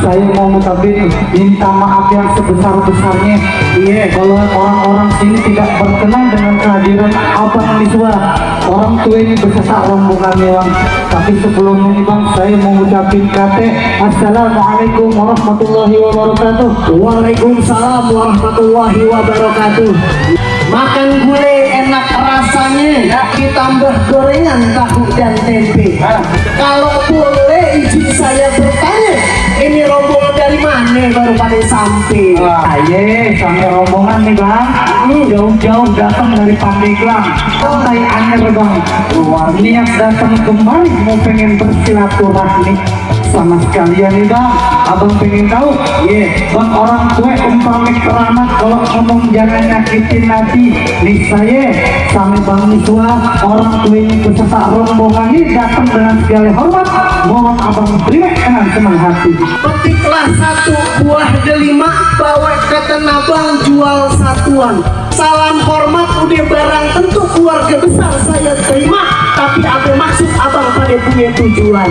saya mau ngucapin minta maaf yang sebesar-besarnya. Iya, kalau orang-orang sini tidak berkenan dengan kehadiran Abang Miswa, orang tua ini beserta rombongannya bang. Tapi sebelum ini bang, saya mau ngucapin kata Assalamualaikum warahmatullahi wabarakatuh. Waalaikumsalam warahmatullahi wabarakatuh. Makan gulai enak rasanya, ditambah gorengan tahu dan tempe. Kalau boleh izin saya bertanya, ini rombongan dari mana baru pada sampai? Wah, ye, sampai rombongan nih bang. Jauh-jauh datang dari Pandeglang, Pantai Anyer bang. Luar niat datang kembali mau pengen bersilaturahmi sama sekalian nih bang. Abang pengen tahu, bang orang tua umpamanya keramat kalau ngomong jangan nyakitin nanti. Nih saya sama Bang Miswa, orang tua ini beserta rombongan ini datang dengan segala hormat. Mohon abang terima dengan senang hati. Petiklah satu buah delima, bawa ke Tenabang jual satuan. Salam hormat udah barang tentu keluarga besar saya terima, tapi ada maksud abang pada punya tujuan.